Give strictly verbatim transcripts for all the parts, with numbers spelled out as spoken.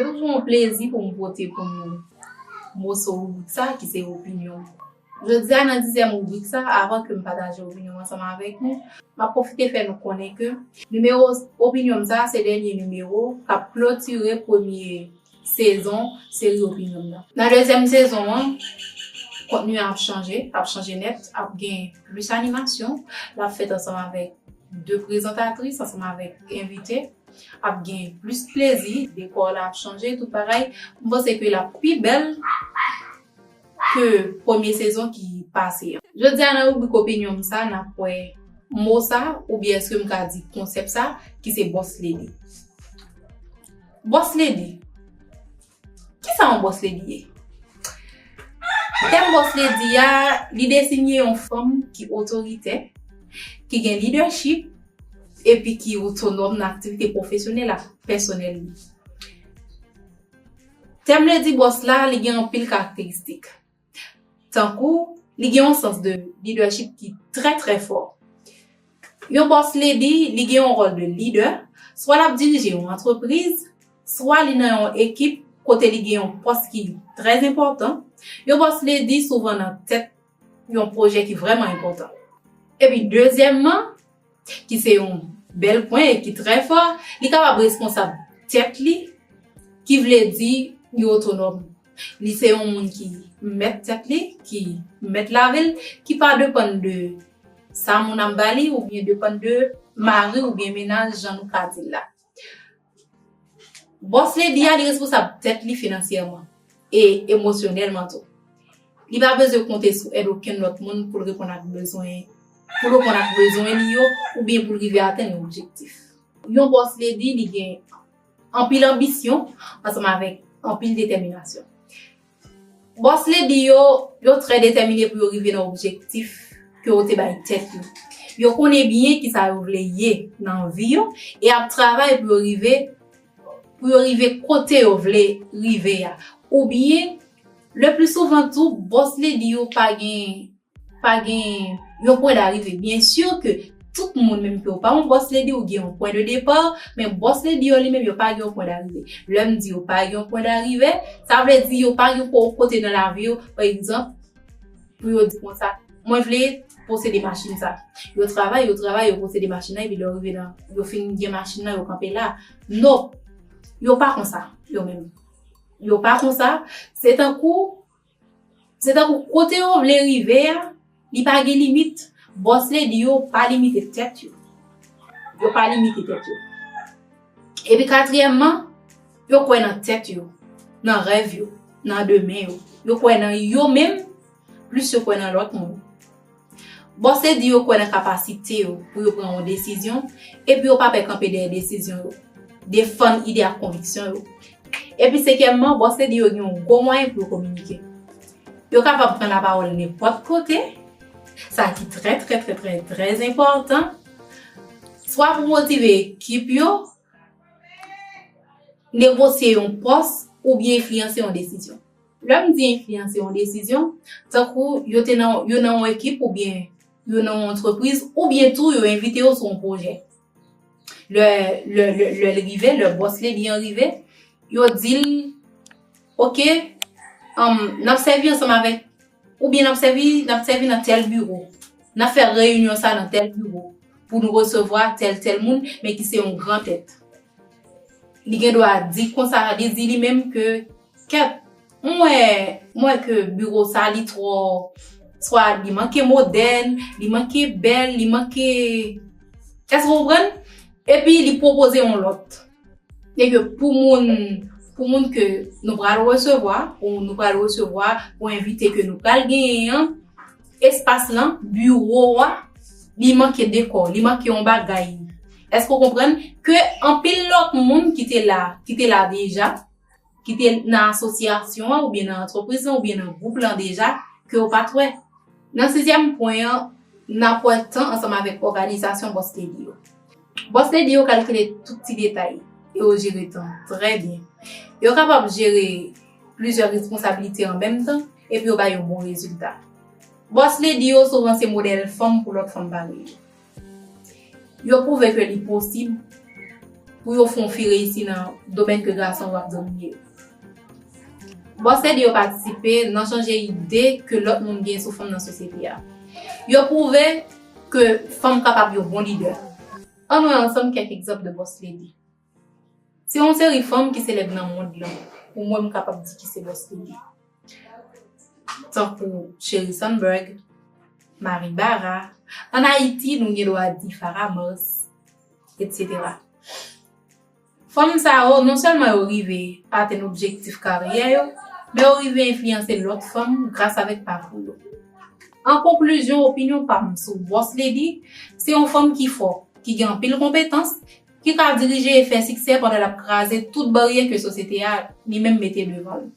Se toujou yon plezi pou m pote pou nou moso ribrik sa ki se opinyon. Jodi a nan dizyèm ribrik sa, avan ke m pataje opinyon m ansanm avèk nou, m ap pwofite fè nou konnen ke nimewo opinyon m sa se dènye nimewo k ap klotire premye sezon seri opinyon m nan. Nan dezyèm sezon an, kontni an ap chanje, ap chanje nèt, ap gen plis animasyon, l ap fèt ansanm avèk de prezantatris, ansanm avèk envite, ap gen plis plezi, dekò la ap chanje, tout bagay. M panse ke l ap pi bèl ke premye sezon ki pase an. Jodi a nan ribrik opinyon m sa, n ap wè mo sa, oubyen èske m ka di konsèp sa, ki se boss lady. Boss lady. Kisa yon boss lady ye? Tèm boss lady a, li desine yon fanm ki otoritè, ki gen leadership, epi ki otonòm nan aktivite pwofesyonèl ak pèsonèl li. Tèm lady boss la, li gen anpil karakteristik. Tankou, li gen yon sans de leadership ki trè, trè fò. Yon boss lady, li gen yon wòl de lidè, swa l ap dirije yon antrepriz, swa li nan yon ekip kote li gen yon pòs ki trè enpòtan. Yon boss lady souvan nan tèt yon pwojè ki vrèman enpòtan. Epi dezyèmman, ki se yon bèl pwen e ki trè fò, li kapab responsab tèt li, ki vle di li otonòm. Li se yon moun ki mèt tèt li, ki mèt lavi l, ki pa depann de sa moun ap ba li oubyen depann de mari oubyen mennaj, jan nou ka di l la. Boss lady a, li responsab tèt li finansyèman e emosyonèlman tou. Li pa bezwen konte sou èd okenn lòt moun pou l reponn ak bezwen, pou l reponn ak bezwen li yo oubyen pou l rive atenn yon objektif. Yon boss lady, li gen anpil anbisyon ansanm avèk anpil detèminasyon. Boss lady yo, yo trè detèmine pou yo rive nan objektif ke yo te bay tèt yo. Yo konnen byen kisa yo vle ye nan vi yo e ap travay pou yo rive, pou yo rive kote yo vle rive a. Oubyen, le pli souvan tou, boss lady yo pa gen, pa gen yon pwen d'arrive. Byen si ke tout moun, menm ke w pa yon boss lady, ou gen yon pwen de depa, men boss lady yo li menm, yo pa gen yon pwen d'arrive. Lè m di yo pa gen yon pwen d'arrive, sa vle di yo pa gen ko-, kote nan lavi yo, pa egzanp, pou yo di konsa, mwen vle posede machin sa. Yo travay, yo travay, yo posede machin nan, epi lè yo rive nan, yo fin gen machin nan, yo kanpe la. Non, yo pa konsa, yo menm. Yo pa konsa, se tankou, se tankou kote yo vle rive a, li pa gen limit. Boss lady yo pa limite tèt yo. Yo pa limite tèt yo. Epi katriyèmman, yo kwè nan tèt yo, nan rèv yo, nan demen yo. Yo kwè nan yo menm, plis yo kwè nan lòt moun. Boss lady yo kwè nan kapasite yo pou yo pran yon desizyon, epi yo pa pè kanpe dèyè desizyon yo, defann ide ak konviksyon yo. Epi senkyèmman, boss lady yo gen yon gwo mwayen pou yo kominike. Yo kapab pran lapawòl nenpòt kote, sa ki trè, trè, trè, trè, trè enpòtan, swa pou motive ekip yo, negosye yon pòs, oubyen enfliyanse yon desizyon. Lè m di enfliyanse yon desizyon, tankou yo te nan, yo nan yon ekip oubyen yo nan yon antrepriz, oubyen tou yo envite yo sou yon pwojè. Lè, lè, lè, lè l rive, lè boss lady an rive, yo di l, oke, um, n ap sèvi ansanm avèk, oubyen n ap sèvi, n ap sèvi nan tèl biwo. N ap fè reyinyon sa nan tèl biwo pou nou resevwa tèl, tèl moun, men ki se yon gran tèt. Li gen dwa di konsa, li di li menm ke, kèt, m wè, m wè ke biwo sa li twò, swa li manke modèn, li manke bèl, li manke, èske w konprann? Epi li pwopoze yon lòt. E ke pou moun, pou moun ke nou pral resevwa, ou nou pral resevwa, pou envite ke nou pral genyen an, espas lan, biwo a, li manke dekò, li manke yon bagay. Èske w konprann? Ke anpil lòt moun ki te la, ki te la deja, ki te nan asosyasyon an, oubyen nan antrepriz lan, oubyen nan gwoup lan deja, ke yo pa t wè. Nan sizyèm pwen an, n ap wè tan ansanm avèk òganizasyon boss lady yo. Boss lady yo kalkile tout ti detay, e yo jere tan trè byen. Yo kapab jere plizyè responsablite an menm tan, epi yo bay yon bon rezilta. Boss lady yo souvan se modèl fanm pou lòt fanm parèy yo. Yo pwouve ke li posib pou yo fè yon fi reyisi nan domèn ke gason yo ap domine yo. Boss lady yo patisipe nan chanje ide ke lòt moun gen sou fanm nan sosyete a. Yo pwouve ke fanm kapab yon bon lidè. Ann wè ansanm kèk egzanp de boss lady. Se yon seri fanm ki selèb nan mond lan, pou mwen m kapab di ki se boss lady. Tankou Sheryl Sandberg, Marie Barra, ann Ayiti nou gen dwa di Farah Moss, etsetera. Fanm sa yo, non sèlman yo rive atenn objektif karyè yo, men yo rive enfliyanse lòt fanm gras avèk pakou yo. An konklizyon, opinyon pa m sou boss lady, se yon fanm ki fò, ki gen anpil konpetans, ki ka dirije e fè siksè pandan l ap kraze tout baryè ke sosyete a li menm mete devan l.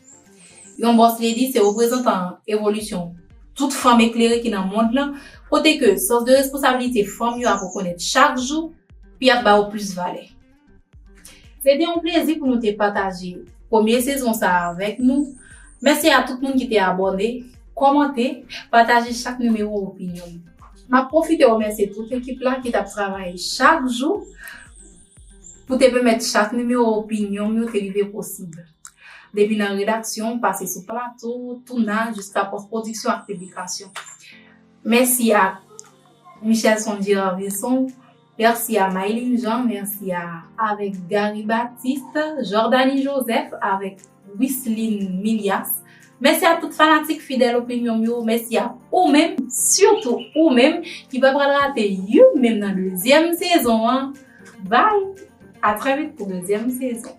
Yon boss lady se reprezantan evolisyon tout fanm eklere ki nan mond lan, kote ke sans de responsabilite fanm yo ap rekonèt chak jou, pi ap ba yo plis valè. Se te yon plezi pou nou te pataje premye sezon sa a avèk nou. Mèsi a tout moun ki te abòne, kòmante, pataje chak nimewo opinyon. M ap pwofite remèsye tout ekip la ki t ap travay chak jou pou te pèmèt chak nimewo opinyon m yo te rive posib. Depi nan redaksyon, pase sou plato, tounaj, jiska pòs pwodiksyon ak piblikasyon. Mèsi a Michel Sondier Wilson, mèsi a Maylin Jean, mèsi a avèk Gary Baptiste, Jordany Joseph, avèk Wisline Milias. Mèsi a tout fanatik fidèl opinyon m yo, mèsi a ou menm, sitou ou menm ki pa pral rate youn menm nan dezyèm sezon an. Bye! A trè vit pou dezyèm sezon.